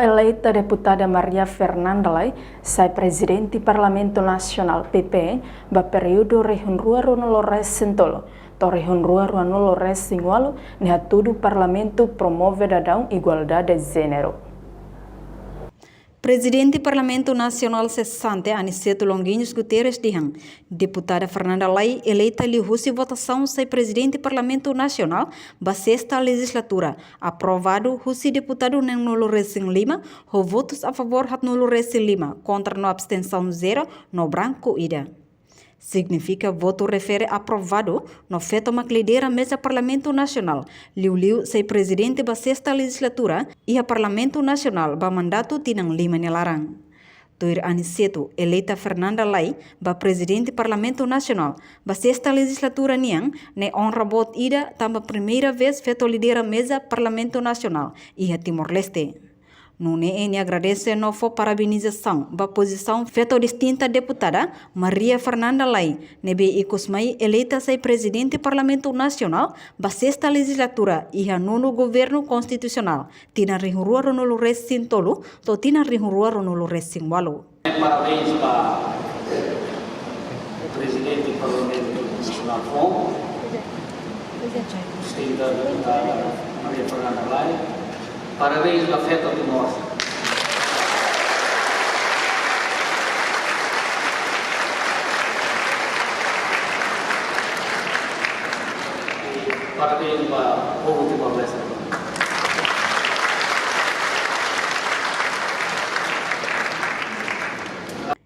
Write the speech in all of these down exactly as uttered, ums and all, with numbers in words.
Eleita deputada Maria Fernanda Lay sai prezidente Parlamentu Nasionál P P ba períodu rihun rua ruanulu resin tolu to'o rihun rua ruanulu resin ualu, nia hatudu Parlamentu promove daudaun igualdade jéneru. Prezidente Parlamentu Nasionál sesante Aniceto Longuinhos Guterres dehan, deputada Fernanda Lay eleita liuhusi votasaun sai prezidente Parlamentu Nasionál ba sesta lejizlatura, aprovadu husi deputadu neenulu resin lima, ho votus a favór haatnulu resin lima, kontra no abstensaun zero, no branku ida. Signifika votu refere aprovadu no feto mak lidera meza Parlamentu Nasionál, liuliu sai prezidente ba sesta lejizlatura iha Parlamentu Nasionál ba mandatu tinan lima nia laran. Tuir Aniceto, eleita Fernanda Lay ba prezidente Parlamentu Nasionál ba sesta lejizlatura nian ne'e onra boot ida tanba primeira vez feto lidera meza Parlamentu Nasionál iha Timor-Leste. Nune'e nia agradese no fó parabenizasaun ba pozisaun feto distinta deputada Maria Fernanda Lay, ne'ebé ikus mai eleita sai prezidente Parlamentu Nasionál ba sesta lejizlatura iha nonu governu konstitusionál, tinan rihun rua ruanulu resin tolu to'o tinan rihun rua ruanulu resin ualu. Parabéns ba Prezidente Parlamentu Nasionál foun, distinta deputada Maria Fernanda Lay. Parabéns ba feto Timor. Parabéns ba povu Timor-Leste.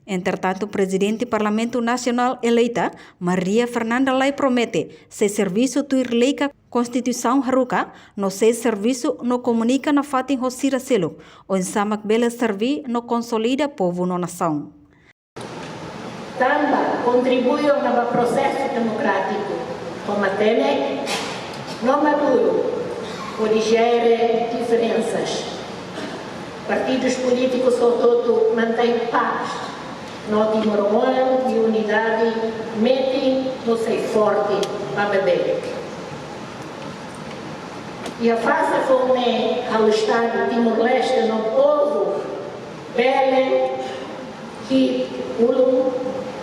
Entretantu, prezidente Parlamentu Nasionál eleita, Maria Fernanda Lay promete sei servisu tuir lei ka Konstituisaun haruka, no sei servisu no komunika nafatin ho sira seluk, oinsá mak bele serve no konsolida povu no nasaun. Tanba kontribui ona ba prosesu demokrátiku, ho matenek no maduru, hodi jere diferensas. Partidus polítikus hotu-hotu mantein pás, no timoroan nia unidade metin no sei forte ba beibeik. Iha fase foun ne'e halo Estadu Timor-Leste no povu bele hi'it ulun,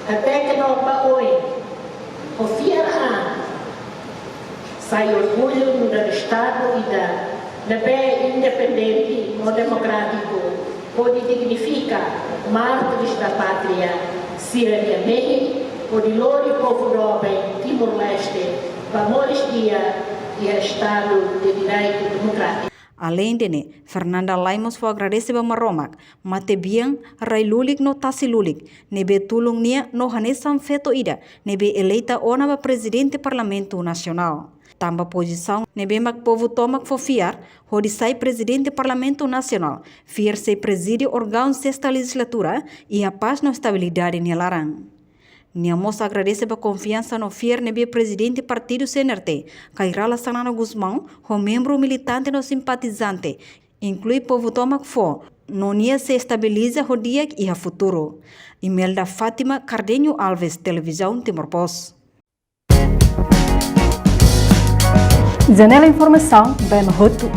até ke no ba oin, ho fiar an, sai orgullu nu'udar Estadu ida ne'ebé independente no demokrátiku, hodi dignifika mártires da pátria sira-nia mehi, hodi lori povu doben Timor-Leste ba moris di'ak iha Estadu de Direitu Demokrátiku. Aleinde ne'e, Fernanda Lay mós fó agradese ba Maromak, matebian, rai lulik no tasi lulik, ne'ebé tulun nia no hanesan feto ida ne'ebé eleita ona ba prezidente Parlamentu Nasionál. Tanba pozisaun ne'ebé mak povu tomak fó fiar, hodi sai prezidente Parlamentu Nasionál, fiar sei prezide órgaun sesta lejizlatura iha pás no estabilidade nia laran. Nia mós agradese ba konfiansa no fiar ne'ebé prezidente partidu C N R T, Kay Rala Xanana Gusmão, ho membru militante no simpatizante, inklui povu tomak fó, no nia sei estabiliza ho di'ak iha futuru. Imelda Fátima, Cardenho Alves, Televizaun Timor Post. Janela informasaun ba ema hotu.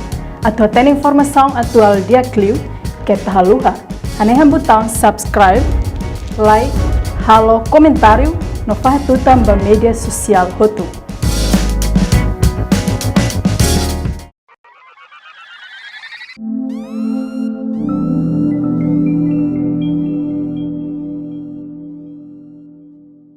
Atu hatene informasaun atuál di'ak liu, keta haluha hanehan butaun subscribe, like, halo komentáriu, no fahe tutan ba média sosiál hotu.